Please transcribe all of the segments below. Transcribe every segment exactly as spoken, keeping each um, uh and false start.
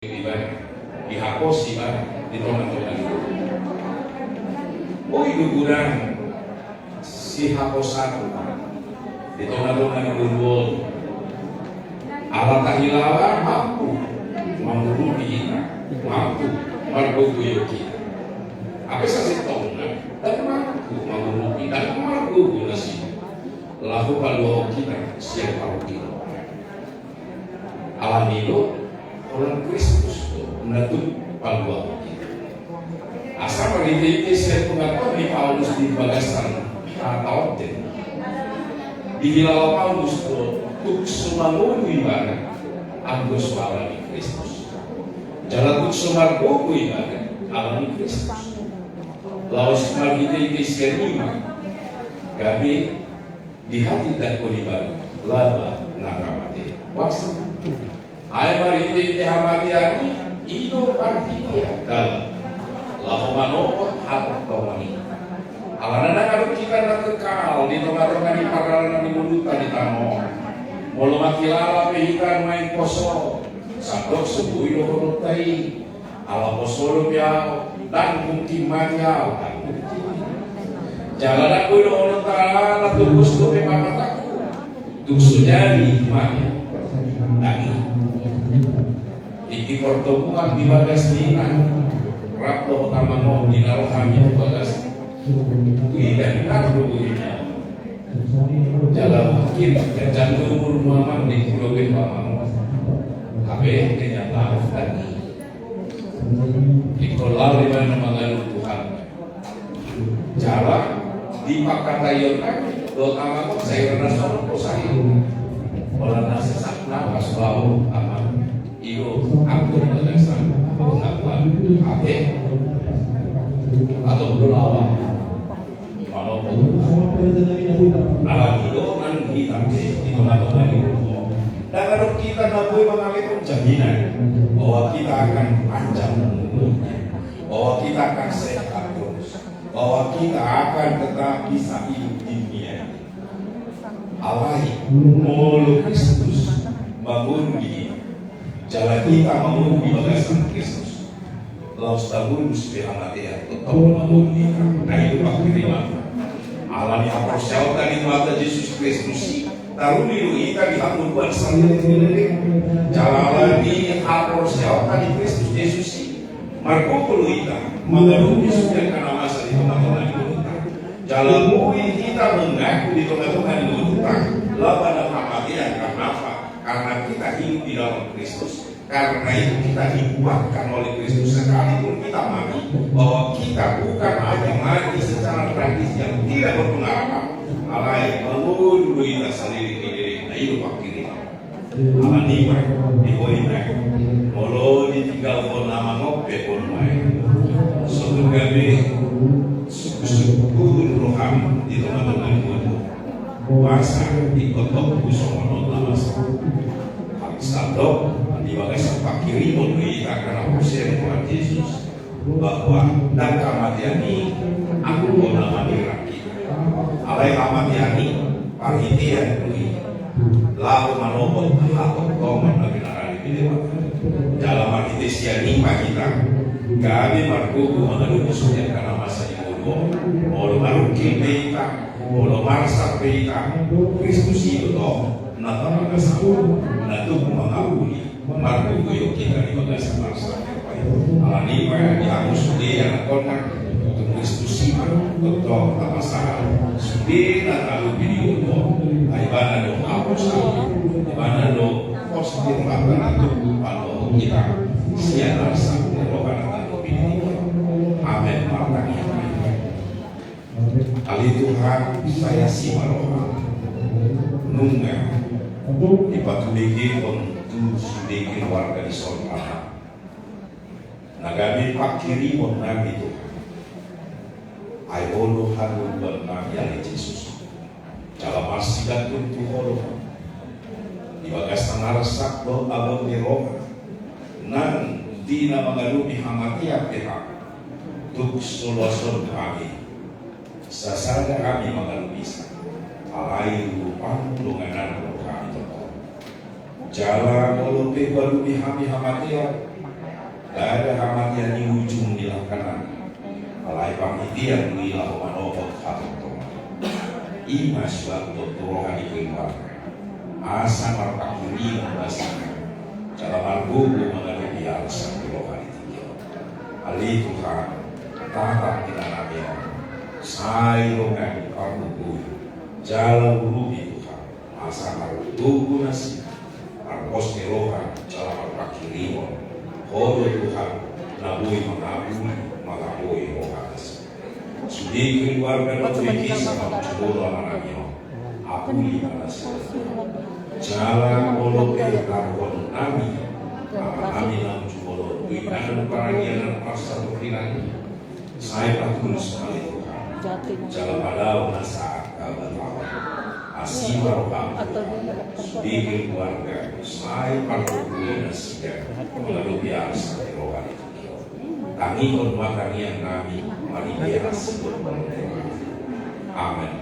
Ibana, dihaposi ibana di tonga-tonga ni ngolu. Boi do godang sihaposan di tonga-tonga ni ngolu on. Ala tahilala mampu mangurupi hita, mampu margogo hita. Hape sasintongna ndang mampu mangurupi, ndang margogo nasida laho paluahon hita sian parungkilon. Alani i do, holan Kristus do na tuk paluahon hita. Asa marhite-hite sian pengatahuan ni Paulus di bagasan hata on, dihilala Paulus do tuk so mangolu ibana anggo so alani Kristus. Jala tuk so margogo ibana alani Kristus. Laos marhite-hite sian i ma gabe dihatindangkon ibana laba na mate. Puasa. Ai marhite-hite hamatean i, i do parhitean dalan laho manopot hatongtongon i. Alana ndang adong hita na kekal di tonga-tonga ni pardalanan ni ngolunta di tano on. Molo mangkilala pe hita nuaeng poso, sandok so boi dohononta i. Ala poso dope ahu, ndang mungkin mate ahu, ndang mungkin. Jala ndang boi dohononta ala tobus dope pamatangku, tung so jadi mate. Ndang i. Di pertemuan di bagas ni inang, rap dohot amang on di na ro hami di bagas. Ui, ndang i, ndang do boi. Jala mungkin ganjang do umurmu amang, di pulo be amang. Hape kenyataan tadi. Ingkon laho ibana mangalusi Tuhan. Jala di pangkataion dohot amang on, sai rena songon posa i. Holan na sesak napas bahu amang. I do anggo di bagasan pengakuan. Hape atau do lawan. Alani do nang hita pe di tonga-tonga ni ngolu on, ndang adong hita na boi mangalehon jaminan bahwa kita akan panjang umurnya, bahwa kita akan sehat terus, bahwa kita akan tetap bisa hidup di dunia ini. Alai molo Kristus mangolu di hita, jala hita mangolu di bagasan Kristus, laos tabolus pe hamatean, tongtong mangolu di hita. Ai do panghirimon. Alani haporseaonta di Tuhanta Jesus Kristus i, taruli do hita di hangoluan saleleng ni leleng. Jala alani haporseaonta di Kristus Jesus i, margogo do hita mangalusi sude angka na masa di tonga-tonga ni ngolunta. Jala boi hita mangaku di tonga-tonga ni ngolunta, laba na hamatean. Karna apa? Karna kita hidup di dalam Kristus. Karna itu kita dikuatkan oleh Kristus. Sekalipun kita mati, bahwa kita bukan hanya mati secara tragis yang tidak berpengharapan. Alai mangolu do hita saleleng ni leleng. Na i do panghirimon. Alani i ma, di ho i ma, molo ditinggalhon amang on pe ho nuaeng, songon gabe sungkun-sungkun roham di tonga-tonga ni ngolu. Masa ingkon tongtong songon on na masa. Sandok di bagasan panghirimon do hita angka na porsea di Tuhan Jesus, bahwa ndang hamatean i anggo na manirang hita. Alai hamatean i parhitean do i laho manopot hatongtongon na pinarade ni Debata. Jala marhite sian i ma hita gabe margogo mangalusi sude angka na masa di ngolu on. Molo marungkil pe hita, molo marsak pe hita, Kristus i do tong na tapagasahon, na tuk mangapuli, margogo hita di bagasan marsak. Alani i ma di hamu sude anakkonna, tu Kristus i ma tongtong tapasahat sude na talupi di ngolu on. Ai ibana do haposan, ibana do pos ni rohanta na tuk paluahon hita sian arsak ni roha na talupi di ngolu on. Amen. Martangiang ma hita. Ale Tuhan, sai asi ma roham. Nunga dipatulehon tu sude keluarga dison Ama, na gabe panghirimon nami Tuhan. Ai Ho do hangoluan nami ale Jesus. Jala marsigantung tu Ho do di bagasan arsak dohot abot ni roha, nang di na mangalupi hamatean pe hami, tung so loas on hami, sasada hami mangalupisa, alai rupam donganan do hami tongtong. Jala molo pe hualupi hami hamatean, Ndada hamatean di ujung ni langkanami. Alai pangidian do i laho manopot hatongtongan. I ma suang do tu roha ni keluarga. Asa marpanghirimon nasida. Jala margogo mangadopi arsak ni roha ni tingki on. Ale Tuhan, tatap inanami on. Sai do nami pargogoi. Jala urupi Tuhan. Asa margogo nasida, marpos ni roha, jala marpanghirimon. Ho do Tuhan, na boi mangapuli, mangapuli roha nasida. Sude keluarga na boi bisa manjumolo amanami on. Apuli ma nasida. Jala molo pe taruhon nami, amanami na manjumolo, tu inganan paradianan parsapudian i. Sai patulus ma ale Tuhan. Jala padaon nasa angka bataon. Asi ma roham Tuhan. Sude keluarga, sai pargogoi nasida. Mangadopi arsak ni roha ni tingki on. Tangihon ma tangiang nami, marhite asi dohot. Amen.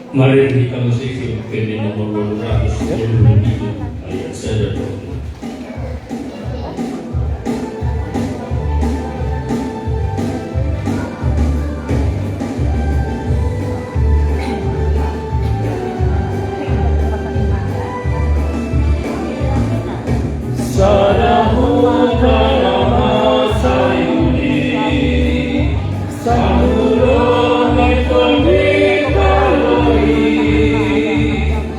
Mari kita musik ke nomor dua ratus sepuluh itu, ayat satu. Sada hutana ma sayuri, saluhutna ni tondi kaloi,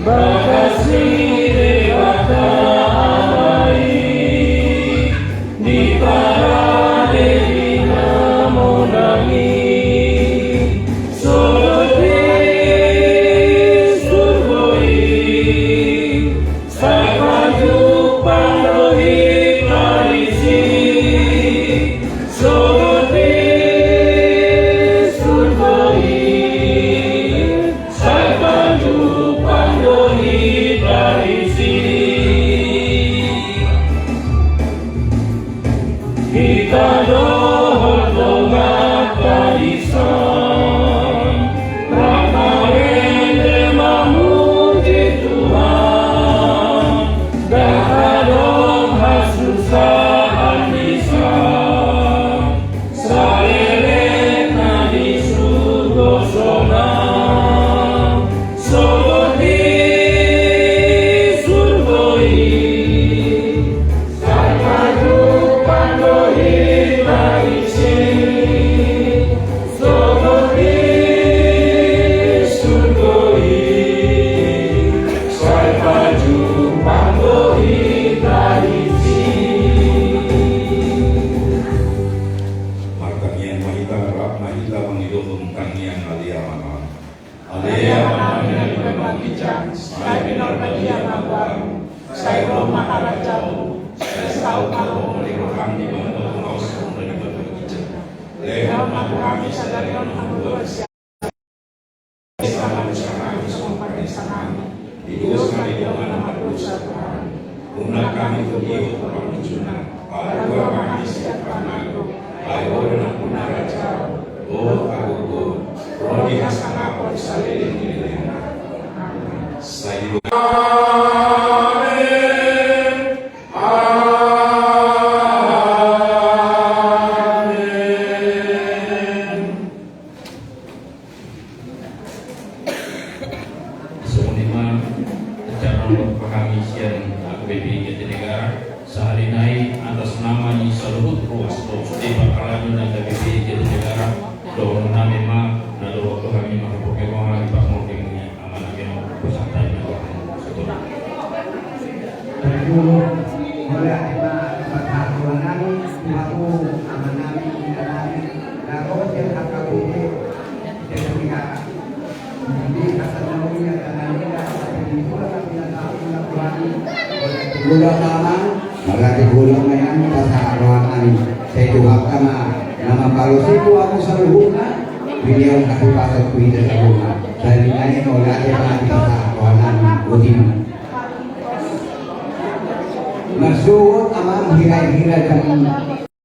bagas ni Debata Ama i, di parade ni na monang i, sogot di surgo i, sai pajumpang do hita disi, sogot di surgo i, sai pajumpang do hita disi. Hita dohot donganta disi, rap marende mamuji Tuhan, ndang adong hasusaan disi, saleleng na di surgo sonang, sogot di surgo i. Sai pajumpang do hita disi, sogot di surgo i, sai pajumpang do hita disi. Martangiang ma hita, rap ma hita mangidohon tangiang Ale Amanami. Ale Amanami na di banua ginjang, sai pinarbadia ma goarmu, sai ro ma harajaonmu, sai saut ma lomo ni roham di banua tonga on songon na di banua ginjang. Lehon ma tu hami sadari on hangoluan sian hami, songon panesanami di dosa ni dongan na mardosa tu hami. Unang hami togihon tu pangunjunan, palua ma hami sian pangago, ai Ho do nampuna harajaon, dohot hagogoon, ro di hasangapon saleleng ni lelengna. Amen. Sai di Amen. Songon i ma acara on, roha ni sian H K B P I Jatinegara, sahali nai atas nama ni saluhut ruas dohot sude parhalado ni H K B P I Jatinegara, dohonon nami ma na dohot tu hami marhite roha di pangurding ni Amanami on, pasahat hami ma roha. Mauliate ma di Debata Tuhan nami, di hamu amanami, inanami, na ro sian H K B P I Jatinegara. Di hasanaon ni amanami, na ro sian H K B P I Jatinegara. Mauliate ma, mauliate ma, pasahat roha nami. Sai Tuhanta ma na mambalos i tu hamu saluhutna, dilehon hahipason tu hita saluhutna. Sahali nai mauliate ma, pasahat roha nami. Botima. Marsuhut amang, hira-hira jam